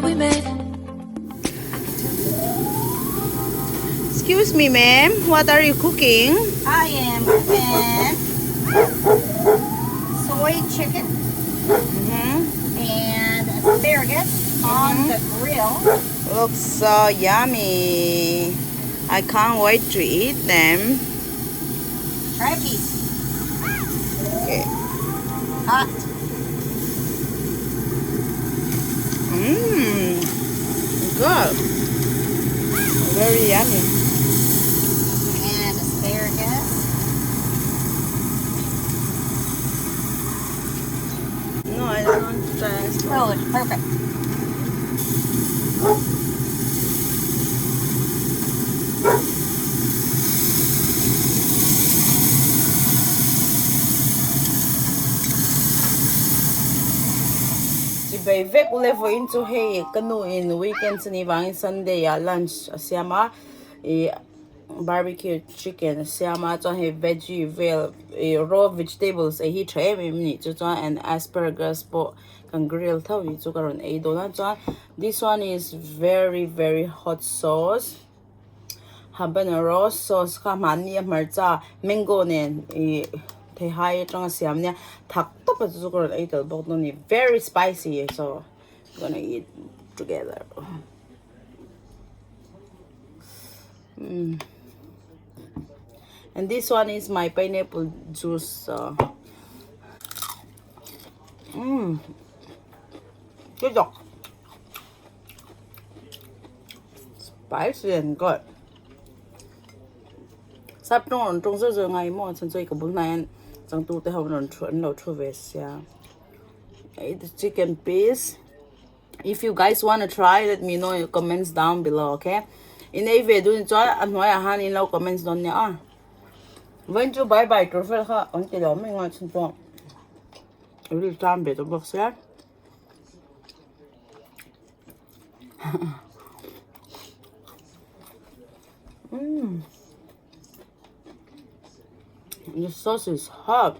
we met. Excuse me, ma'am. What are you cooking? I am cooking soy chicken and asparagus on the grill. Looks so yummy. I can't wait to eat them. Try a piece. Okay. Hot. Good. Very yummy. And asparagus. No, I don't want to try asparagus. Oh, it's perfect. Chibai vek ule vawiin chu hei ka nu in weekend chu ni vangin Sunday ah lunch a siam a ih barbecue chicken a siam a chuan hei veggie vel ih raw vegetables ei hi tha em em a nih chu chuan and asparagus pawh kan grill tho hi chu ka rawn ei dawn a chuan this one is very very hot sauce habanero sauce kha mahni a hmarcha mango nen ih theihai atanga siam nia thak tawp a chu chu ka rawn ei tel bawk dawn a ni very spicy so gonna eat together and this one is my pineapple juice so good dog spicy and good sap tawng rawn tawng zeuh zeuh ngai maw chhan chu hei ka bul hnaiah hian changtu te ho rawn thu an lo thu ve sia hei the chicken piece if you guys wanna try let me know in comments down below okay in ei ve duh chuan a hnuaiah hian in lo comments dawn nia a vawiin chu bye bye tur vel kha an ti lo mai nghal chhan pawh ril tan ve tawh bawk sia. Mm. The sauce is hot.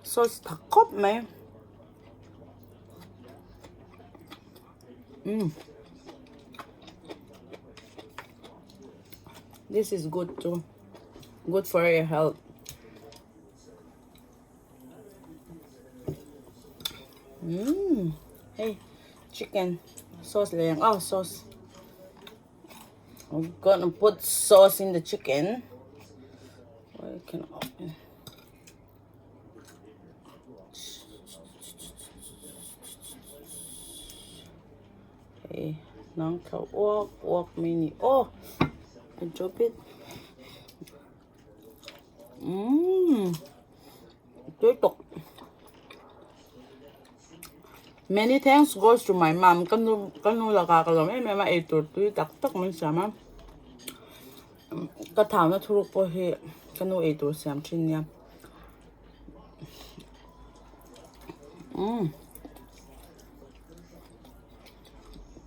Sauce tha khawp mai. Mm. This is good too. Good for your health. Umm hei chicken sauce leh ang aw sauce I'm gonna put sauce in the chicken I can open hei nang thla uak uak mai ni aw I drop it. Umm tui tawk many thanks goes to my mom ka nu ka nu lakah ka lawm em em a eitur tui tak tak min siam a ka thauna thuruk pawh hi ka nu eitur siam thin nia umm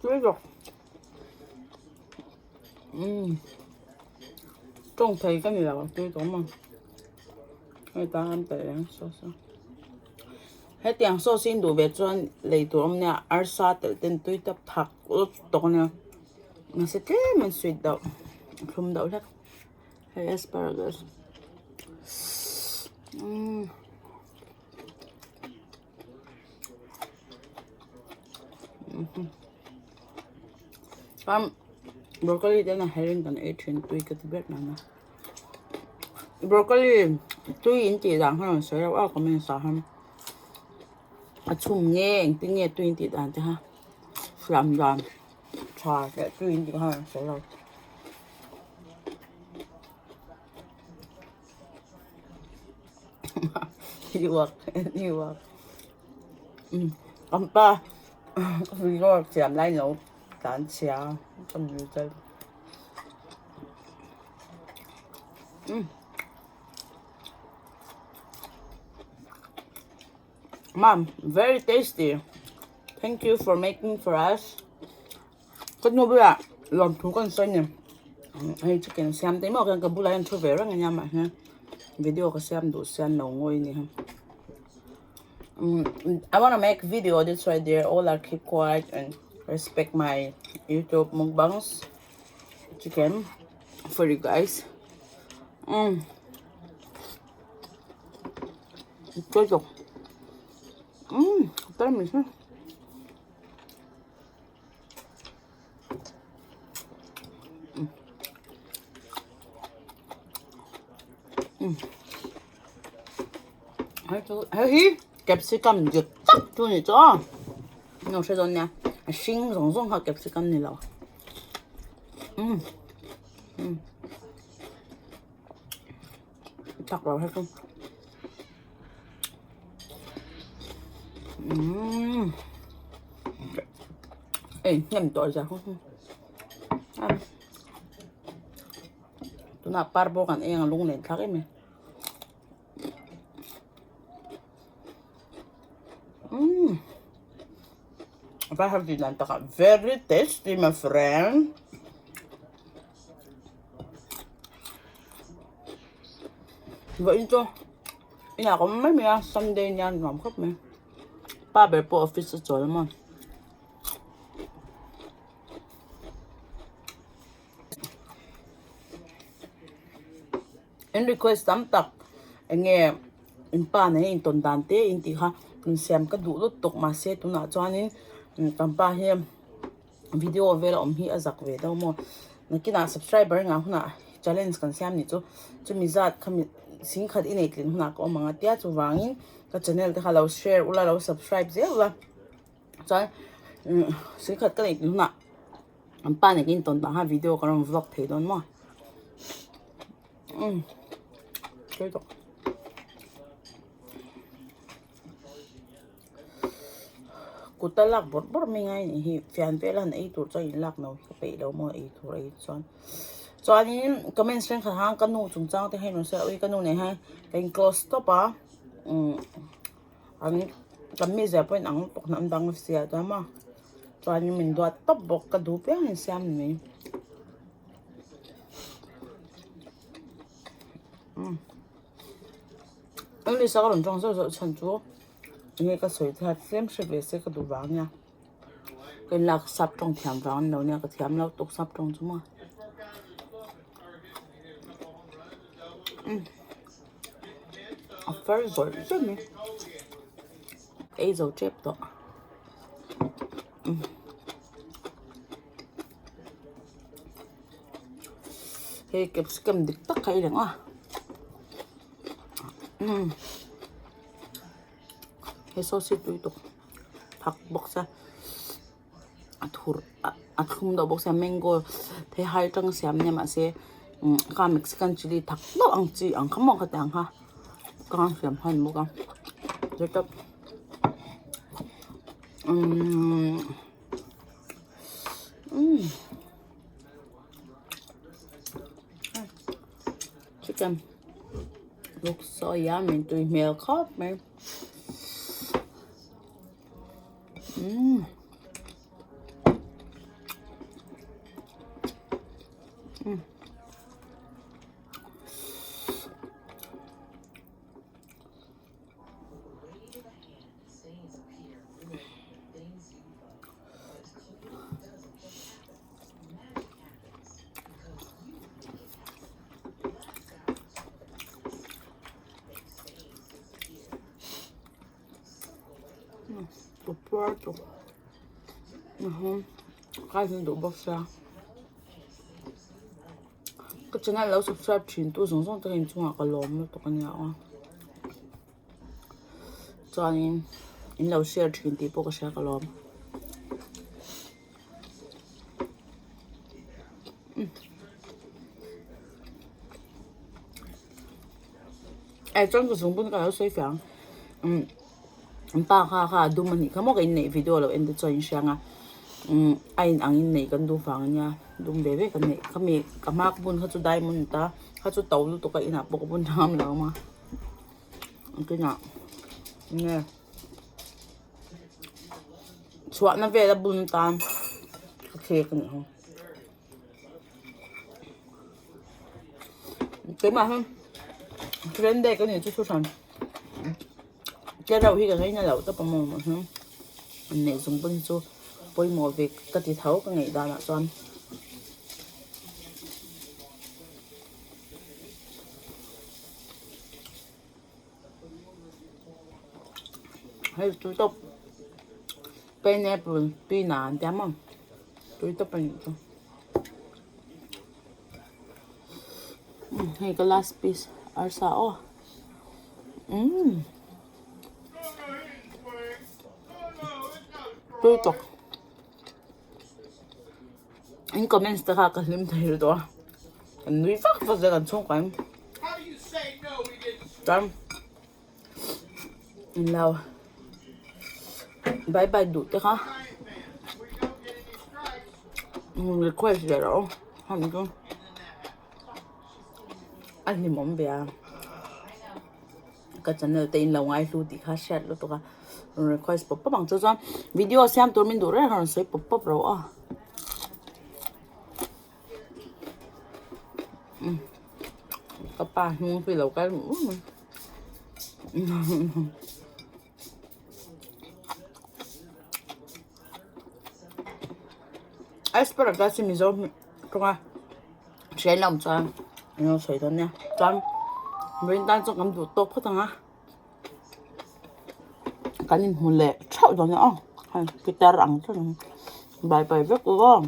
tui tawk. Umm tawng thei ka ni lo tui tawh maw hei ta an telh reng sauce a hetiang sauce hi in duh ve chuan lei tur awm nia arsa telh ten tui tak thak lut tawk ania mahse tlem an sweet deuh a thlum deuh hlek hei asparagus umm. Chuan broccoli te hian a her in kan ei thin tui ka ti ber mai a broccoli tui in tih dan kha rawn sawi reuh a comments ah hian a chhum nge engtin nge tui in tih dan te kha siam dan tha leh tui in tih kha rawn sawi reuh. Kan pa resort siam lai lo tlan chhia ka nu chuan Mom very tasty thank you for making for us ka nu bulah lawmthu kan sawi a ni hei chicken siam te maw khian ka bulah hian thu ve reng a nia mahse video ka siam duh sia an lo ngawi a ni I wanna make video that's why they all are keep quiet and. Respect my YouTube mukbangs chicken for you guys. Tui tuk. Tui mi. Hei hi capsicum dik tak chu ni chu aw no hre dawn nia a hring zawng zawng kha capsicum ni lo umm umm tak lo hei chu umm ei hnem tawh zia kha tunah par bawk an eng a lung len thlak em em. Umm vai ho tih dan takah very tasty my friend. Vawiin chu inah ka awm mai mai a Sunday nia nuam khawp mai pa ber pawh office a chawl maw. In request tam tak eng nge in pa nen in tawn dan te in tih kha in siam ka duh lut tawk mahse tunah chuanin kan pa hi video vel a awm hi a zak ve deuh maw nakinah subscriber nghah hunah challenge kan siam nih chu chumi zat khami singkhat i nei tlin hunah ka awm ang a tia chuvangin ka channel te kha lo share ula lo subscribe zel ula chuan singkhat ka nei tlin hunah. An pa nen in tawn tah video ka rawn vlog thei dawn maw umm tui tawh kut a lak bawrh bawrh mai ngai anih hi fian vel a han ei tur chuan in lak no hi ka peih lo maw ei tur ei chuan chuanin comments thenkhat khan ka nu chungchang te kha in rawn sawi a ui ka nu nen hian ka in close tawp a umm an kan mizia pawh in ang lutuk hnam dang sia chuan maw. Chuanin min duat tawp bawk ka duh piang in siam ni mai. English a ka rawn tawng zauh zauh chhan chu enge ka sawi thei a tlem hre ve se ka duh vang nia. Ka inlak sap tawng thiam vang a ni lo nia ka thiam lo tuk sap tawng chu maw. A far zawih zawih mai. Ka ei zo tep tawh. Hei capsicum dik tak kha i lang a umm he sauce hi tui tuk thak bawk se a thur a thlum deuh bawk sia mango theihai atanga siam nia mahse umm kha mexican chilli thak deuh ang chi ang kha maw khatiang kha ka siam hman bawk a zet a. Umm umm chicken looks so yummy tui hmel khawp mai umm umm. Ka channel lo subscribe thin tu zawng zawng te hian chungah ka lawm lutuk a nia aw. Chuanin in lo share thin tih pawh ka hria ka lawm. Eh chuan ka zung bun ka lo sawi fiah ang umm an pa kha kha a dum a nih kha maw ka inneih video lo en te chuan in hria ang a umm a in ang in neih kan duh vang a nia dum ve ve kan neih khami ka hma ka bun kha chu diamond ta kha chu to lutuk a inah pawh ka bun tham lo ang a. Tunah nge chhuahna vel a bun tan ka khek a nih hi keimah hi friend day ka nih chu thu hran che reuh hi ka ngaina loh tawp a maw mahse inneih zawng pawn hi chu. pawimawh ve ka ti tho ka ngaih danah chuan. Hei tui tawp pineapple tui na an tia maw tui tawp a nih chu hei ka last piece arsa aw umm tui tawp in comments te kha ka hlim thei lutuk a kan nui vak vak zel kan chhungkua in chuan englo bye bye duh te kha request ve rawh aw hemi chu a hlimawm ve a. Ka channel te in lo ngai hlu tih kha hriat lutuk a rawn request pawp pawp ang chu chuan video siam tur min duh reng a rawn sawi pawp pawp ro a umm ka pa hnung hi lo kal asparagus hi mizo tawnga Hriat lam chuan an lo sawi dawn nia chuan vawiin tan chuan kan duh tawk phawt ang a kan inhmu leh theuh dawn nia aw hei guitar ang theuh bye bye vek u aw.